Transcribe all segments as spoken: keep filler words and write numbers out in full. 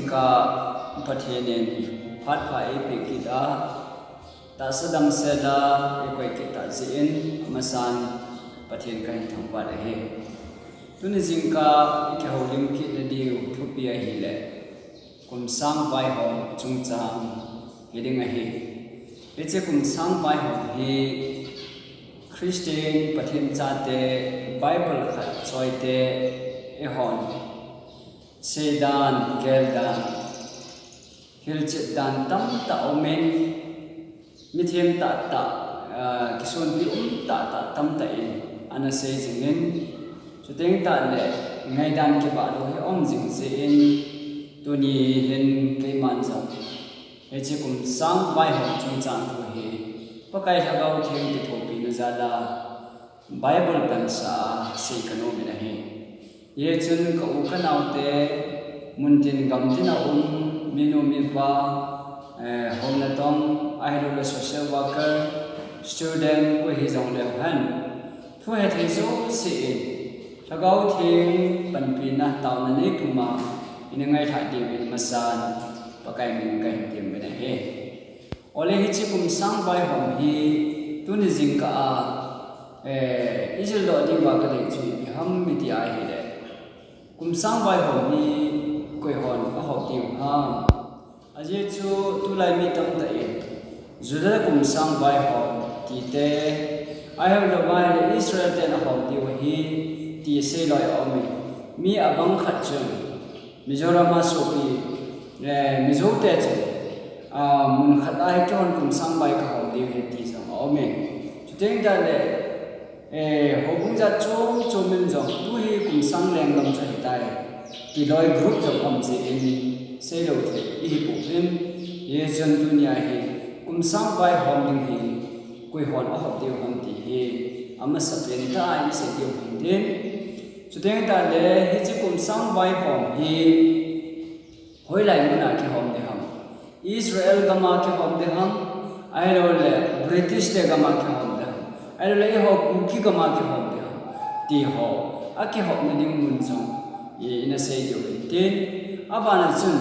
Ka Pathen in phat pha eipeh kit a, tahsa damsel a eikoi kit tah jeh in, amasan Pathen kahin thangvah e. Tuni jingkah ikihoulim kit nadiu thupi ahile, kum sang vaihom chungchang hiding ahi. Hiche kum sang vaihom hi Christian Pathen chate, Bible khat choite eihon seidan, geldan, hilchet dan tamtah aumin, mithem tahtah, ah, kisonpi um tahtah tamtah in ana sei jingin, chuteng tahle ngaidan kibah lou hi aum jing jeh in, tuni hin keiman jong hiche kum sang vaihom chungchang thu hi Pakai Lhagao Theng kithopina jal a Bible pansa a sei kanom in ahi. Hichun ka u ka naote, muntin gamtin a um, minu mipa, eh, hou natong, ahilouleh social worker, student, koi hijongleu hen, thu hethei jouse in Lhagao Theng panpina taona neipum a ina ngailhah diuvin amasan Pakai min kahin temin ahi. Ole hiche kum sang vaihom hi tuni jingkah a, eh, ijil doh diuva kadei chu ipi ham iti ahile, kum sang vaihom hi koihon ahop diu ham? Ajeh chu tulai mi tamtah in Judah kum sang vaihom tite, ahilouleh Israel ten ahom diu ahi ti sei loi aume. Mi abang khat chun Mizoram a sopi, eh, Mizo te chun, ah, mun khat a hi keihon kum sang vai kahom diu ahi ti jong aume. Chuteng tahle, eh, houbung jat chom chom in jong tu hi kum sang lenggam chu ahitai ti loi group jong um jeh in seilou thei ihi pouvin. Hichun tunia hi kum sang vaihom ding hi koihon ahop diu ham ti hi amasapen tah a isei diu hintin. Chuteng tahle hiche kum sang vaihom hi hoilai mun a kihom ding ham? Israel gam a kihom ding ham? Ahilouleh British te gam a kihom ding ham? Ahilouleh eiho Kuki gam a kihom ding ham? Ti ho akihopna ding mun jong i, ina sei diu hintin. Abana chun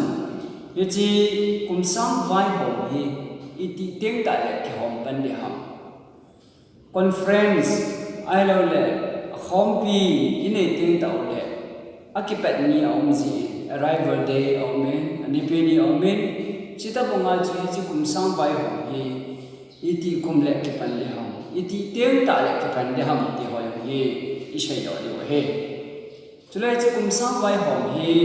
hiche kum sang vaihom hi itih teng tahle kihom pan ding ham? Conference, ahilouleh akhompi inei teng tahle akipat ni aum jin, arrival day aumin, anipi ni aumin, chutobanga chu hiche kum sang vaihom hi itih kum le kipan ding ham, itih teng tahle kipan ding ham ti ho hi isei doh diu ahi. Chule hiche kum sang vaihom hi,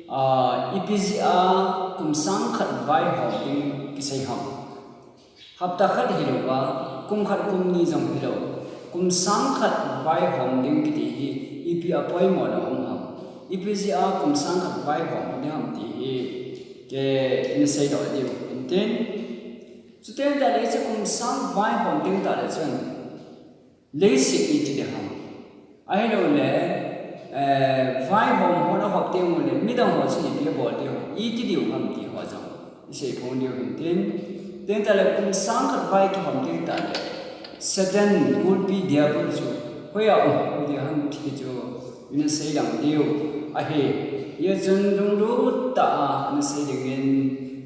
ah, ipi jeh a kum sang khat vaihom ding kisei ham? Hapta khat hilouva, kum khat kum ni jong hilou, kum sang khat vaihom ding kiti hi ipi a poimona um ham? Ipi jeh a kum sang khat vaihom ding ham ti hi kei ina sei doh diu hintin. Chuteng tahle hiche kum sang vaihom teng tahle chun leiset iti ding ham? Ahilouleh, eh, vaihom hon ahop teng uleh midang ho chun ipi abol diu ham, iti diu ham ti ho jong isei phong diu hintin. Chuteng tahle kum sang khat vai kihom teng tahle Satan, gulpi, diabol chu hoiya um ding ham ti chu ina sei lang diu ahi. Hichun lunglut tah a ina sei dingin,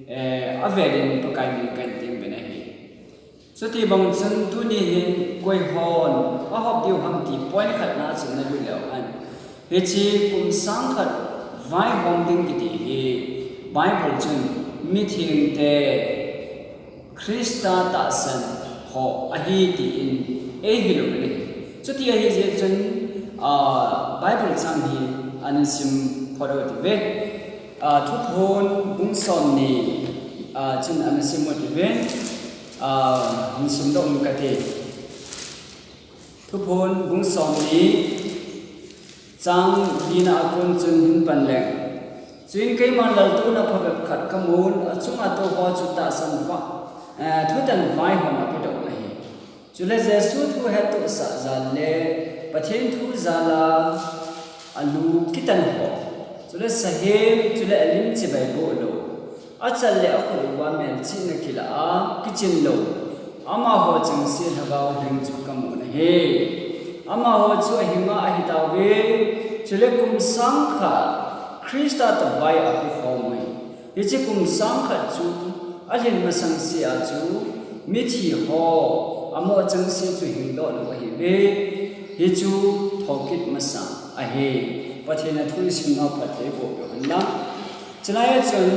eh, avelin Pakai min kahin temin ahi. Chuti bang chun tuni hin koihon ahop diu ham ti point khatna chun nalut leu hen, hiche kum sang khat vaihom ding kiti hi Bible chun mithengte, Christa tahsan ho ahi tin eihil u ahi. Chuti ahi jeh chun, ah, Bible chang hi ana sim phot u hite. Ah, Thuphon bung somni, ah, chun ana sim u hite. Ah, hin simdoh inge kati. Thuphon bung somni, chang lina a kon chun hin pan leng. Chuin keiman laltouna phabep khat kamun, achunga touho chu tahsan va, eh, thutan vaihom apedoh u ahi. Chule Jesu thu hettohsah jal le Pathen thu jal a alu kitan ho, chule sahem, chule alim chibai boh lou, achal le akhut uva melchihna kilah a kichin lou, amaho chengse Lhagao Theng chu kamu ahi. Amaho chu ahinga ahitauve, chule kum sang khat Christa toh vai apukhom u hi. Hiche kum sang khat chu alhin masang sea chu mithi ho amoh chang se chu hingdoh lou ahi ve. Hichu thokit masa ahi. Pathen a thu isim nau phatthei boh peh hen lang. Chulai a chun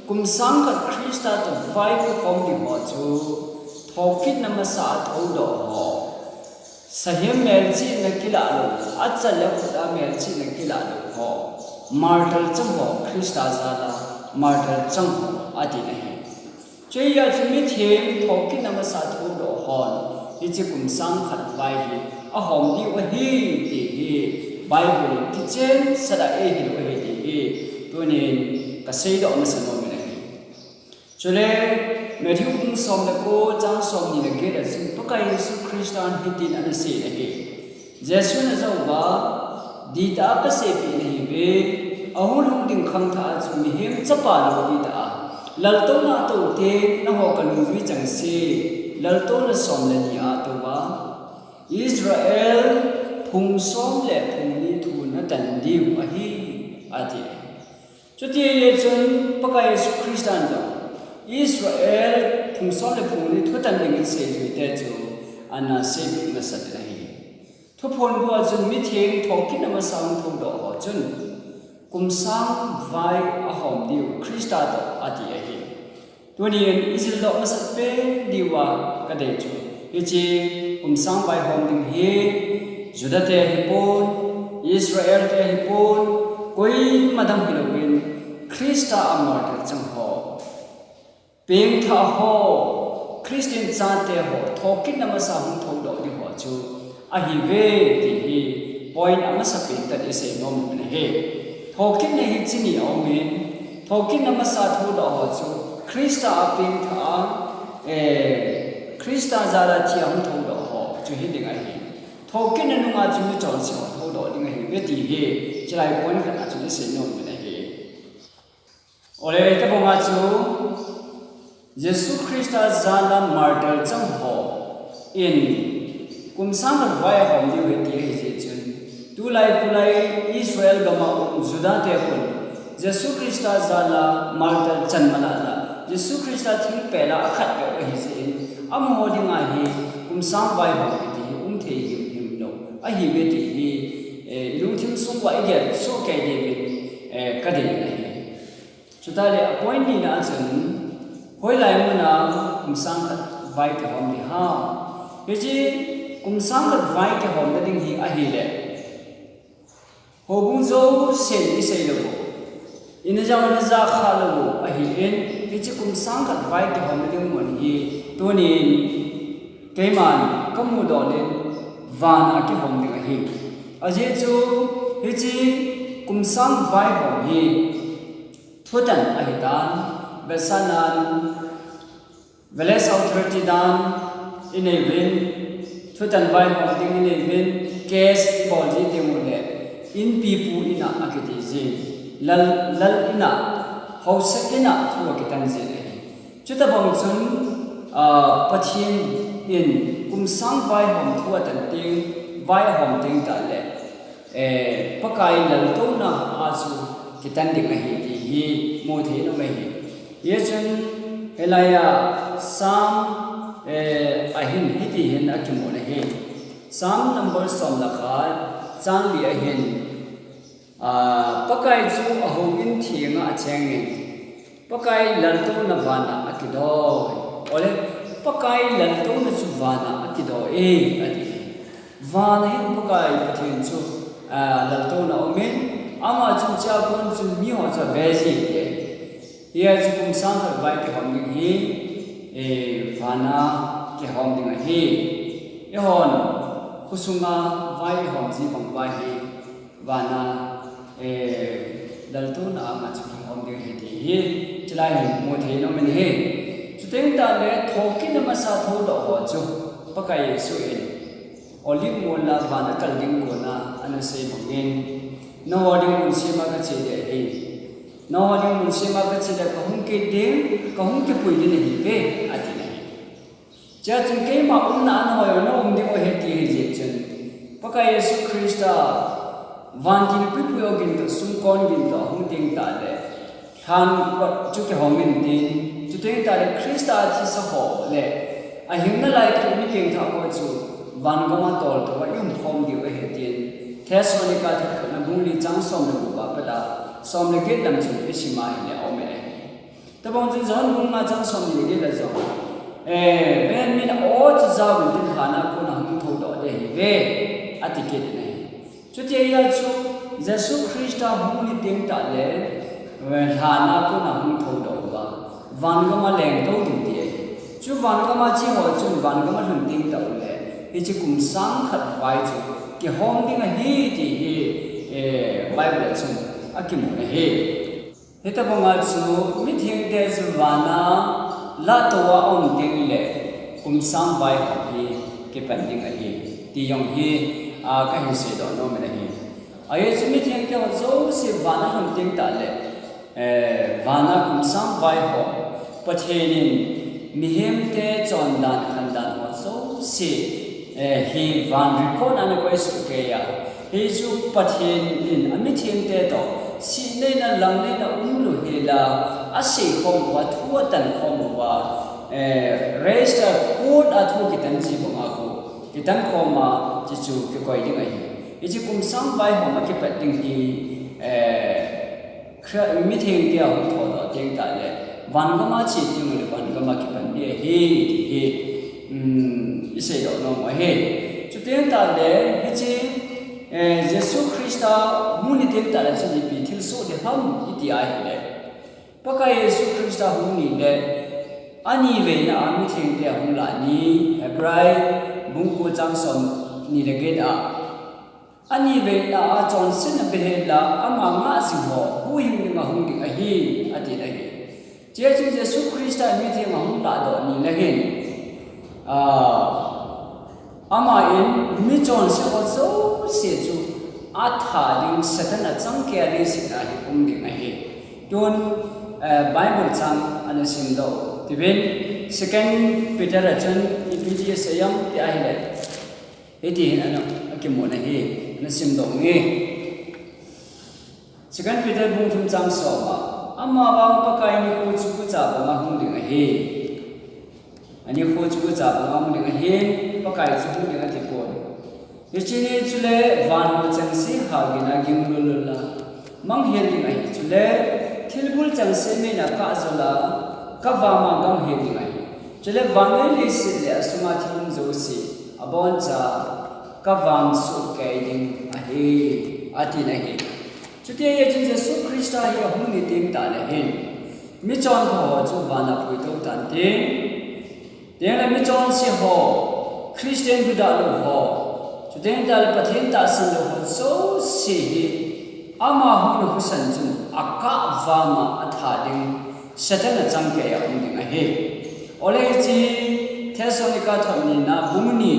kum sang khat Christa toh vai pukhom ding ho chu thokitna masa a thoudoh ho. Sahem melchihna kilah lou, achale khut a melchihna kilah lou ho. Martyr chang ho, Christa jal a martyr chang ho, ati ahi. Chuti a chu mitheng thokitna masa thoudoh hon, hiche kum sang khat vai hi, ahom diu ahi, ti hi, Bible in kichen sat a eihil u ahi ti hi, tunin kaseidoh masa nom in ahi. Chule, Matthew bung som le ko, chang som ni le get a chun, Pakai Jesu Christan hitin ana sei ahi. Jesun ajah uva, Dihtah a kaseipeh nahi uve, ahung lhung ding khangthah a chu mihem chapa loupi tah a, laltouna a tou te, nangho kanungjui chang se, laltouna som le ni a tou a, Israel phung som le phung ni thu natan diu ahi, ati. Chuti ahile chun Pakai Jesu Christan jong Israel phung som le phung ni thutan dingin seijui te chu ana seipeh masat in ahi. Thuphon bua chun mitheng thokitna masa hung thoudoh ho chun kum sang vai ahom diu Christa toh ati ahi. Tunin ijildoh masat pen diuva kadei chu, hiche kum sang vai hom ding hi Juda te ahipon, Israel te ahipon, koima dang hilouvin Christa a martyr chang ho, pengthah ho, Christian chate ho, thokitna masa hung thoudoh ding ho chu ahiuve ti hi point amasapen tah in isei nom u ahi. Thokitna hi chini aumin, thokitna masa thoudoh ho chu Christa a pengthah a, eh, Christa jal a thi a hung thoudoh ho chu hiding ahi. Thokitna nunga chu michonse ho thoudoh ding ahiuve ti hi, chulai point khat a chun isei nom u ahi. Ole, tabang a chu, Jesu Christa jal a martyr chang ho in kum sang khat vai ahom diu ahi ti ahi jeh chun, tulai khulai Israel gam a um Juda te khun Jesu Christa jal a martyr chan malala, Jesu Christa thingpel a akhat beh ahi jeh in, amaho dinga hi kum sang vai hom kiti hi um thei himhim lou ahiuve ti hi, eh, ilungthim sung uva igel soh kei diuvin, eh, kadei ahi. Chutah le a point nina a chun, hoilai mun a kum sang khat vai kihom ding ham? Hiche kum sang khat vai kihomna ding hi ahile, houbung jousen isei lou u, ina jao ina ja kha lou u ahin, hiche kum sang khat vai kihomna ding mun hi tunin keiman kamudoh in van a kihom ding ahi. Ajeh chu hiche kum sang vai hom hi thutan ahitan, vetsahnan, village authority dan inei uvin, thutan vaihom ding inei uvin, case ibol ji teng uleh, inpipu ina akiti jin, lal, lal ina, haosa ina thu akitan jin ahi. Chutobang chun, ah, Pathen in kum sang vaihom thu atan teng, vaihom teng tahleh, eh, Pakai laltouna a chu kitan ding ahi ti hi mu thei nom ahi. Hijeh chun hilai a Psalm, eh, a hin hiti hin akimun ahi. Psalm number som le khat, chang li a hin, ah, Pakai chu ahouin thenga achengin, Pakai laltouna vana akidoi. Ole, Pakai laltouna chu vana akidoi e, ati. Vana hin Pakai Pathen chu, ah, laltouna aumin, ama chun chea kon chun miho chu ave ji e. Hijeh chun kum sang khat vai kihom ding hi, eh, vana kihom ding ahi. Eihon, khosunga vai ihom ji bang vai hi, vana, eh, laltouna a ama chu kihom ding ahi ti hi, chulai hin mu thei nom in ahi. Chuteng tahleh, thokitna masa thoudoh ho chu, Pakai Jesu in, Olive mol a vana kal ding kona, ana sei bangin, nangho ding mun sema kache ding ahi. Nangho ding mun sema kache le kahung kit ding, kahung kipui ding ahiuve, ati ahi. Chea chun keima umna a nangho jong naum diu ahi ti ahi jeh chun, Pakai Jesu Christa Vantil puipui ogin toh sumkon gin toh ahung teng tahle, lhan kot chu kihong intin, chuteng tahle Christa thisa ho le ahing nalai khat mi pengthah ho chu vangam a toltou a i umkhom diu ahi tin, Thessalonica thot khatna bung li chang som le gup a pat a som le get lam chun i sim a ahile aum e. Tobang chun John bung nga chang som ni le get a jong, eh, ven min a aw chu jao intin lhan a kona hung thoudoh ding ahiuve, ati kit in ahi. Chuti ahia chu Jesu Christa hung ni teng tahle, eh, lhan a kona hung thoudoh uva vangam a lengtou ding ti ahi. Chu vangam a che ho chun vangam a lhun teng tah ule hiche kum sang khat vai chu kihom ding ahi ti hi, eh, Bible a chun akimun ahi. Hitobang a chu mithengte chu van a lahtou a aum teng le kum sang vaihom hi kipan ding ahi ti jong hi, a, kahin seidoh nom in ahi. Ajeh chu mithengte ho jouse van a lhun teng tahle, eh, van a kum sang vaihom, Pathen in mihemte chondan khandan ho jouse, eh, hi van record a ana koi soh kei a, hichu Pathen in amithengte toh sihna in a, langna in a umlou hel a, aseikhom uva, thu atan khom uva, eh, register court a thu kitan ji banga khu kitan khom a, chuchu kikoi ding ahi. Hiche kum sang vaihom a kipat ding hi, eh, Khri-, mithengte ahung thoudoh teng tahle vangam a che teng ule vangam a kipan ding ahi ti hi, um, i seidoh nom u ahi. Chuteng tahle hiche, eh, Jesu Christa hung ni teng tahle chu ipi thilsoh ding ham iti ahile, Pakai Jesu Christa hung ni le ani veina a mithengte ahung lah ni, Hebrai bung ko chang som ni le get a, ani veina a chonsetna behel a ama ngah jing ho huhhing ding a hung ding ahi, ati ahi. Chuche chu Jesu Christa in mitheng ahung lahdoh ni le hin, a, ama in michonse ho jouse chu atha ding, Satan achangkei a leiset a hi um ding ahi. Tun, eh, Bible chang ana simdoh uvin, Second Peter a chun ipi ti asei em ti ahile, hiti hin ana, akimun ahi, ana simdoh inge. Second Peter bung thum chang som a, amavang Pakai nikho chu gucha banga hung ding ahi. Anikho chu gucha banga hung ding ahin, Pakai chu hung ding ati poi. Hiche ni chule van ho chengse ha gin a ging lul lul a manghel ding ahi. Chule thilbul chengse mei in a kah jol a kavam a gamhel ding ahi. Chule vannoi leiset le asunga thil um jouse aboncha kavam sohkei ding ahi, ati ahi. Chuti ahile chun Jesu Christa hi ahung ni teng tahle hin michonpha ho chu van a puitou tan tin, tengle michonse ho, Christian duda lou ho, chuteng tahle Pathen tahsan lou ho jouse hi ama hung na husa chun akah vam a atha ding, Satan achangkei a um ding ahi. Ole hiche Thessalonica thot nina bung ni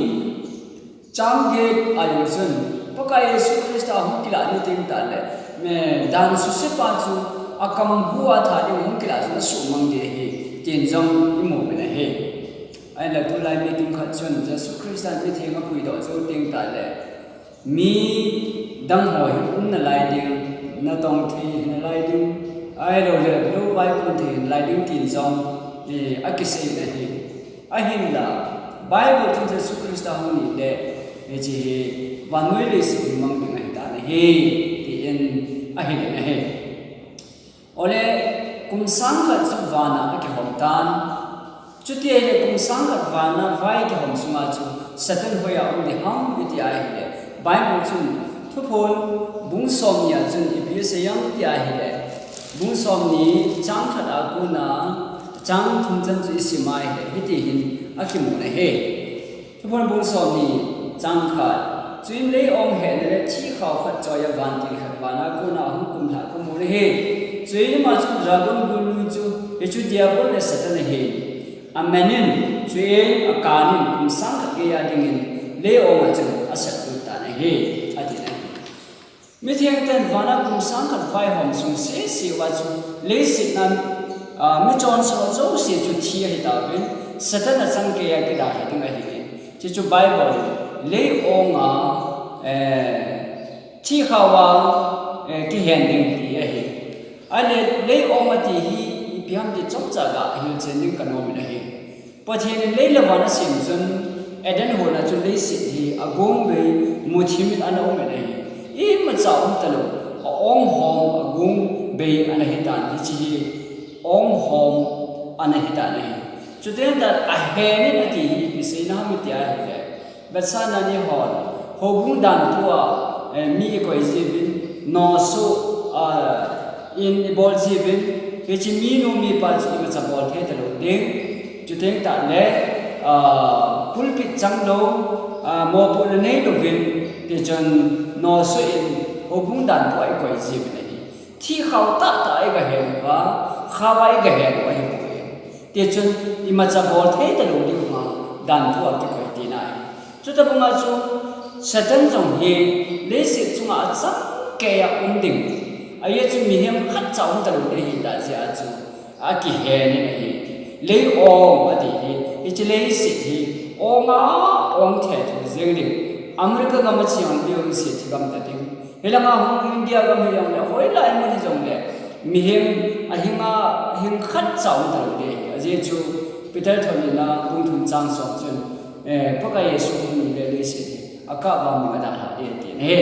chang get a jong chun, Pakai Jesu Christa hung kilah ni teng tahle, mi dan suse pa chu akam hu a tha ding hung kilah chun asuhmang ding ahi, tin jong imu uvin ahi. Ahinla tulai mi kimkhat chun Jesu Christa in mitheng apuidoh jou teng tahle, mi dang ho hi um nalai ding, natong thei hinalai ding, ahilouleh lou vaikon thei hinalai ding tin jong, eh, akisei in ahi. Ahinla, Bible chun Jesu Christa hung ni le, hiche hi vannoi leiset hi mang ding ahitan ahi, tin ahil in ahi. Ole, kum sang khat chu van a akihom tan. Chuti ahile kum sang khat van a vai kihom sunga chu Satan hoiya um ding ham iti ahile, Bible chun Thuphon bung somni a chun ipi asei em ti ahile, bung somni chang khat a kona chang thum chan chu isim a ahile, hiti hin akimun ahi. Thuphon bung somni chang khat. Chuin lei-ong hetna le thikhao khat choiya vantil khat van a kona ahung kumlhah kamu ahi. Chuin ama chu dragon gulnu chu, hichu Diabol le Satan ahi. Aman in, chuin akan in kum sang khat geiya dingin lei-ong a chun asatlut tan ahi, ati ahi. Mithengten van a kum sang khat vaihom sung sese uva chu leiset a, a, michonse ho jouse chu thi ahitauvin, Satan achangkeiya kida hiding ahi. Chuchu Bible in lei-ong a, eh, Thi khao a, eh, kihen ding ti ahi. Ahile, lei om ati hi, ipi ham ti chomcha ga hilchen ding kanom in ahi. Pathen in lei le van asem chun, Eden hon a chun leiset hi agong bei muthim in ana um in ahi. Imacha um talou, a-ong hom agong bei ana hitan, hiche hi ong hom ana hitan ahi. Chuteng tah ahen in ati hi ipi seina ham iti ahile, vetsahnan eihon houbung danpu a, eh, mi ikoi jiuvin, nosoh, ah, in ibol jiuvin, hiche minu mipa chu imacha bol thei talou ding. Chuteng tah le, ah, pulpit chang lou, ah, mopohna nei louvin, tichun nosoh in houbung danpu a ikoi jiuvin ahi. Thi khao tahtah a iga hen uva, khao a iga hen u ahipoi. Tichun imacha bol thei talou diu ma danpu a kikoi tina ahi. Chuti banga chu Satan jong hi leiset chunga achangkeiya um ding. Ajeh chu mihem khatcha um talou ding ahitah jeh a chu akihen in ahi. Lei ong ati hi, hiche leiset hi ong a ong thethu jeng ding. America gam a che jong leiset hi gam ta ding. Hilanga hung India gam hi jongle, hoilai mun hi jongle, mihem ahing a, hing khatcha um talou ding ahi. Ajeh chu Peter thot nina bung thum chang som chun, eh, Pakai Jesu hung ni le leiset hi akap vang ding adalhah ding ahi, ati ahi.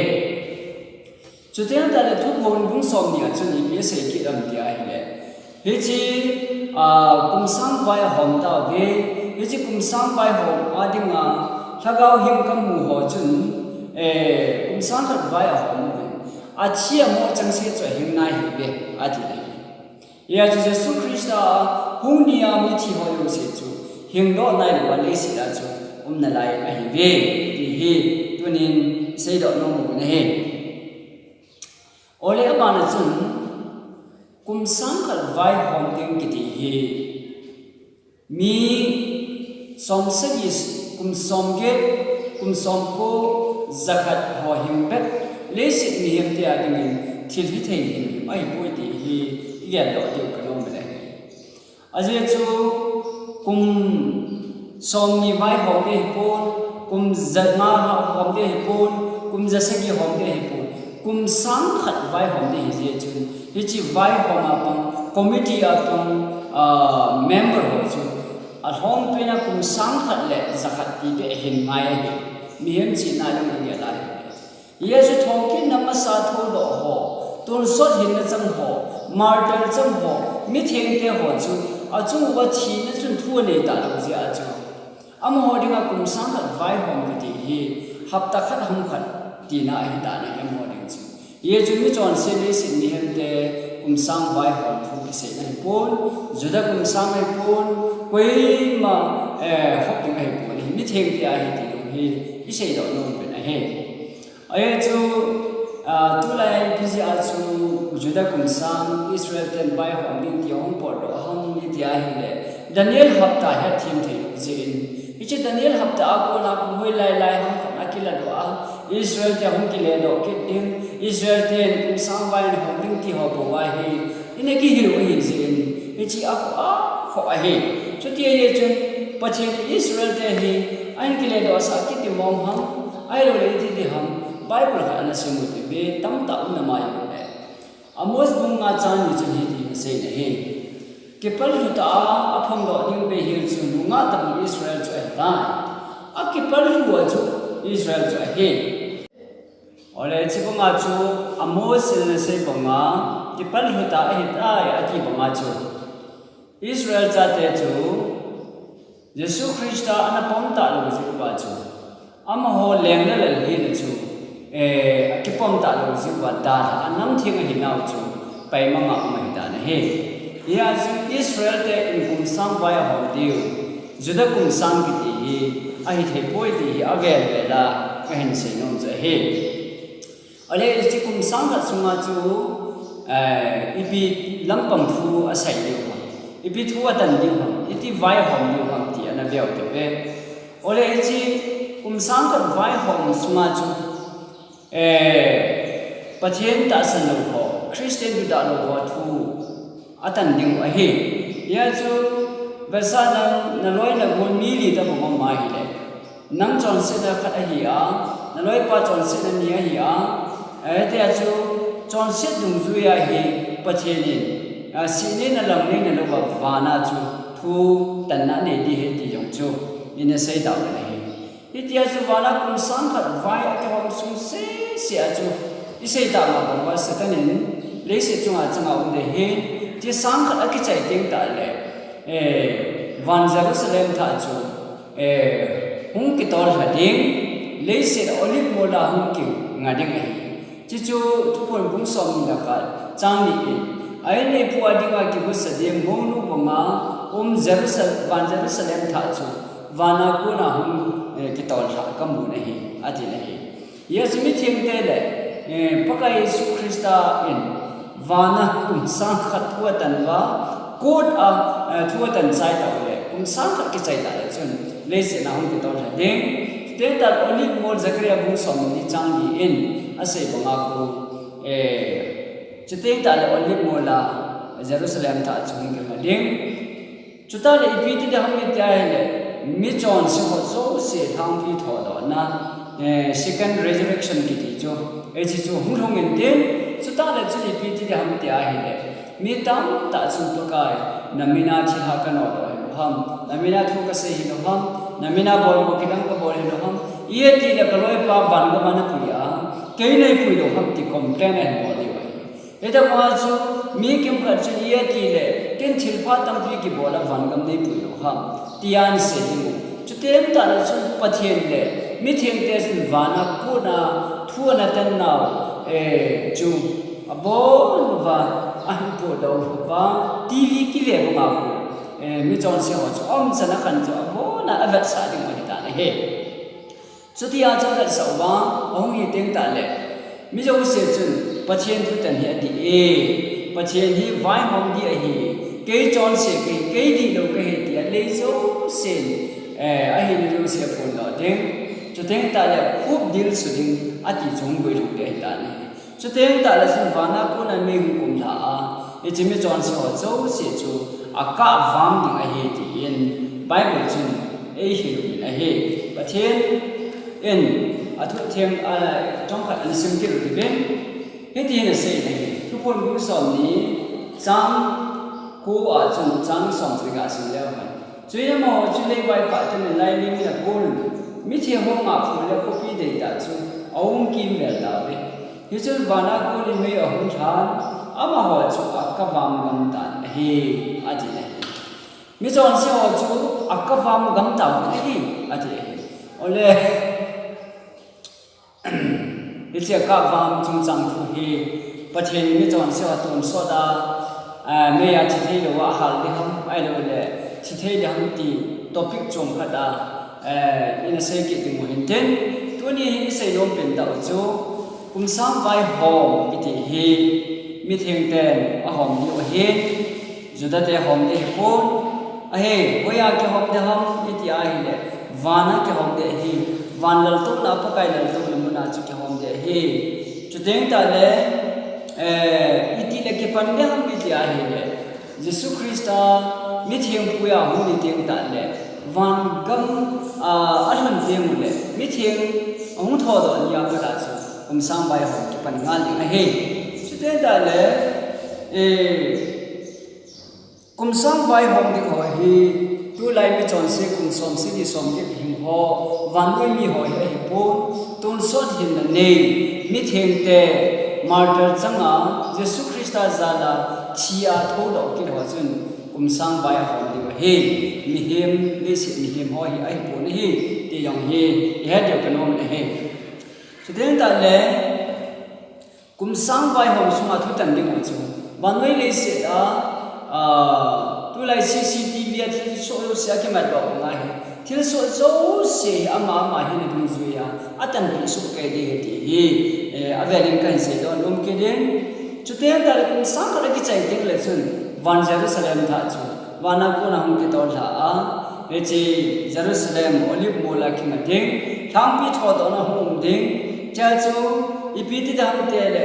Chuteng tah le Thuphon bung somni a chun ipi asei kit ham ti ahile, hiche, ah, kum sang vai ahom tauve, hiche kum sang vai hom a dinga Lhagao hing kamu ho chun, eh, kum sang khat vai ahom uvin, athi amo changseh chu ahing nai ahiuve, ati ahi. Hijeh chun Jesu Christa a hung nia mithi ho jouse chu hingdoh nailouva leiset a chu um nalai ahiuve, ti hi tunin seidoh nom u ahi. Ole abana chun, kum sang khat vaihom ding kiti hi, mi som sagi, kum som get, kum som ko, ja khat ho hing bep, leiset mihemte a dingin thil hithei himhim ahipoi ti hi igel doh diu kanom e. Ajeh chu kum somni vaihom ding ahipon, kum ja nga hom ding ahipon, kum ja sagi hom ding ahipon, kum sang khat vaihom ding ahi jeh chun, hiche vaihom a pang, committee a pang, ah, member ho chu alhompen a kum sang khat le ja khat ti beh ahin ngai ahi. Mihem chihna jong igel ahi. Jesu thokitna masa thoudoh ho, tonsot hinna chang ho, martyr chang ho, mithengte ho chu achung uva thina chun thu anei talou jeh a chu, amaho dinga kum sang khat vaihom kiti hi hapta khat ham khat tina ahitan ahi, amaho ding chu. Jesu mi chonse leiset mihemte kum sang vaihom thu kiseina ahipon, Juda kum sang ahipon, koima, eh, hop ding ahipon ahi, mithengte ahi ti jong hi iseidoh nom pen ahi. Ajeh chu, ah, tulai ipi jeh a chu Juda kum sang Israel ten vaihom ding ti hung potdoh ham iti ahile, Daniel hapta hetthem theilou jeh in. Hiche Daniel hapta a kona hung hoilai lai ham khat akiladoh a, Israel te hung kiledoh kit ding, Israel ten kum sang vai ahom ding ti ho bou ahi. Ina kihil u ahi jeh in, hiche akhoh, akhoh ahi. Chuti ahi chun, Pathen in Israel te hi ahin kiledoh sah kit ding mong ham, ahilouleh iti ding ham, Bible khat ana sim u hite, tamtah um namai uve. Amos bung nga chang ni chun hiti hin asei in ahi. Kipallhu tah a aphongdoh ding beihel chu nungah tah Israel chu ahitai. Akipallhu a chu Israel chu ahi. Ole, hiche banga chu Amos in ana sei banga, kipallhu tah ahitai ati banga chu, Israel chate chu Jesu Christa ana pom talou jeh uva chu, amaho leng le lal hina chu, eh, akipom talou jeh uva dalha a namtheng ahinau chu paimanga um ahitan ahi. Hijeh a chu Israel te in kum sang vai ahom diu, Juda kum sang kiti hi ahithei poi ti hi avel vel a kahin seinom chu ahi. Ole, hiche kum sang khat sunga chu, eh, ipi lampang thu asei diu ham, ipi thu atan diu ham, iti vaihom diu ham ti ana veu hite. Ole, hiche kum sang khat vaihom sunga chu, eh, Pathen tahsan lou ho, Christian dudah lou ho thu atan ding u ahi. Hijeh a chu, vetsahnan, naloi nagol mi li tobang um ahile, nang chonsetna khat ahi a, naloipa chonsetna ni ahi a, Hitia chu chonset dungjuia hi Pathen in, a, sihneina lamneina louva vana chu thutanna anei ding ahi ti jong chu ina seidoh u ahi. Hitia chu vana kum sang khat vai akihom sung sese a chu isei tah ma bang uva Satan in leiset chunga changa um ding ahi. Ti sang khat akichai teng tah le, eh, van Jerusalem thah chu, eh, hung kitol lha ding, leiset Olive mol a hung kinga ding ahi. Chuchu Thuphon bung somni le khat chang ni in, a inneipu a dinga kigosa ding mounu banga um Jerusalem, van Jerusalem thah chu vana kona hung, eh, kitol lha kamu ahi, ati ahi. Hiche mithengte le, eh, Pakai Jesu Christa in vana kum sang khat thu atan uva, court a, eh, thu atan chai tah u le, kum sang khat kichai tah le chun, leiset a hung kitol lha ding. Chuteng tah le Olive mol Zechariah bung somni chang ni in asei banga khu, eh, chuteng tah le Olive mol a Jerusalem thah chu hung kinga ding. Chutah le ipi ti ding ham iti ahile, michonse ho jouse lhangpi thodohna, eh, second resurrection kiti chu, hiche chu hung lhung intin, chutah le chun ipi ti ding ham iti ahile, mi tamtah chun Pakai, na mina thilha kanodoh hilou ham, na mina thu kasei hilou ham, na mina bolmo kidang kabol hilou ham, iti le kaloipa vangam a napui a, kei neipui lou ham ti complain ahin bol diu ahi. Hitia chu mi kimkhat chun iti le, ken thilpha tampi kibol a vangam neipui lou ham, tia asei diu. Chuteng tah le chun Pathen le mithengte chun vana kona thu ana tan nau, eh, chu abon uva, ahin podoh uva, T V kive banga khu, eh, michonse ho chu aumchan a khan chu abon a avetsah diu ahitan ahi. Chutia chu avetsah uva, ahung hi teng tah le, mi jouse chun, Pathen thutan hi adih e, Pathen hi vaihom ding ahi, kei chonse kahi, kei dihlou kahi tia lei jousen, eh, ahina jouse aphondoh ding. Chuteng tah le, khup dilsu ding, ati chu hung guilhung ding ahitan ahi. Chuteng tah le chun vana kona mei hung kumlha a, hiche michonse ho jouse chu akahvam ding ahi tin Bible chun eihil uvin ahi. Pathen in athutheng, a, chomkhat ana sim kit u hitin, hiti hin asei in ahi. Thuphon bung somni chang ko a chun chang som chu kasim leu hen. Chuin amaho chu lei vaikhah ten lailim in akonin, mitheng ho ngahphu le khopi deitah chu aum kimvel tauve. Hichun vana konin mei ahung lhan, amaho chu akahvam gam tan ahi, ati ahi. Michonse ho chu akahvam gam tauve ahi, ati ahi. Ole, hiche akahvam chungchang thu hi Pathen in michonse ho tonsot a, a, mei a thi thei lou a hal ding ham, ahilou le thi thei ding ham ti topic chom khat a, eh, ina sei kit ding u hintin. Tuni hin isei nom pen tah u chu, kum sang vaihom iti hi mitheng ten ahom diu ahi. Juda te hom ding ahipon, ahi, hoiya kihom ding ham iti ahile, vana kihom ding ahi, van laltouna, Pakai laltouna muna chu kihom ding ahi. Chuteng tah le, eh, iti le kipan ding ham iti ahile, Jesu Christa mithengpui a hung ni teng tah le, van gam, ah, alhun teng u le, mitheng ahung thodoh ni a pat a chu, kum sang vaihom kipan ngal ding ahi. Chuteng tah le, eh, Kum sang vaihom ding ho hi, tulai michonse kum som sagi som get hing ho, vannoi mi ho hi ahipon, tonsot hinna nei, mithengte, martyr changa, Jesu Christa jala, thi a thodoh kit ho chun, kum sang vaihom ding ahi, mihem, leiset mihem ho hi ahipon ahi, ti jong hi, ihet diu kanom in ahi. Chuteng tah le, Kum sang vaihom sunga thutan ding u chu, vannoi leiset a, ah, tulai C C T V a thilsoh jouse a kimat doh bang ahi. Thilsoh jouse hi ama, ama hin adungjui a, atanpeh soh kei ding ahi ti hi, eh, avel in kahin seidoh nom kit in. Chuteng tah le kum sang khat akichai teng le chun, van Jerusalem thah chu, vana kona hung kitol lha a, hiche Jerusalem, Olive mol a kinga ding, lhangpi thodohna hung um ding, chua chu, ipi ti ding ham ti le,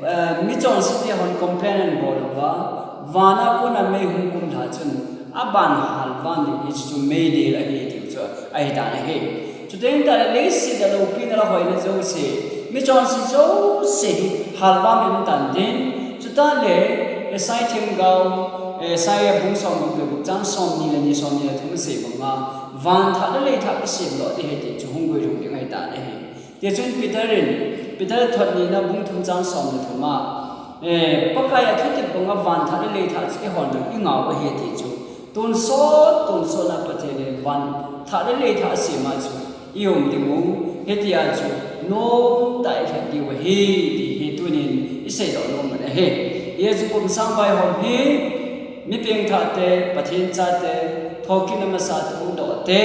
eh, michonse te hon complain ahin bol uva, vana kona mei hung kum lha chun, aban hal vang ding hiche chu meidil ahi ti chu ahitan ahi. Chuteng tah le leiset a loupina le hoina jouse, Michonse jouse hi halvam in tan tin, chuteng le, Isaiah themgao, Isaiah bung som gup le gup chang som ni le ni, som ni le thum asei banga, van thah le lei thah kisemdoh ding ahi ti chu hung guilhung ding ahitan ahi. Tichun Peter in, Peter thot nina bung thum chang som le thum a, eh, Pakai athutep banga van thah le lei thah chu eihon jong ingah u ahi ti chu, tonsot, tonsot a Pathen in van thah le lei thah asem a chu, i-um ding u, hitia chu, nomtah a ilhep diu ahi, ti hi tunin iseidoh nom u ahi. Hiche chu kum sang vaihom hi, mi pengthahte, Pathen chate, thokit na masa thudohte,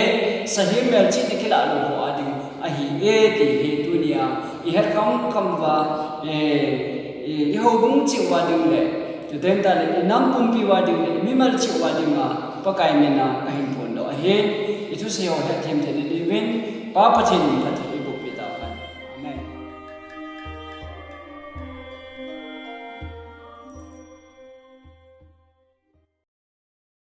sahem melchihna kilah lou ho a ding ahi e, ti hi tunia, ihet khamkham uva, eh, i, ihoubung cheh uva ding le, chuteng tale, inam pumpi uva ding le, imimal cheh uva dinga, Pakai mina kahin phondoh ahi, ithusei ho hetthem theina diuvin, Pa Pathen in phatthei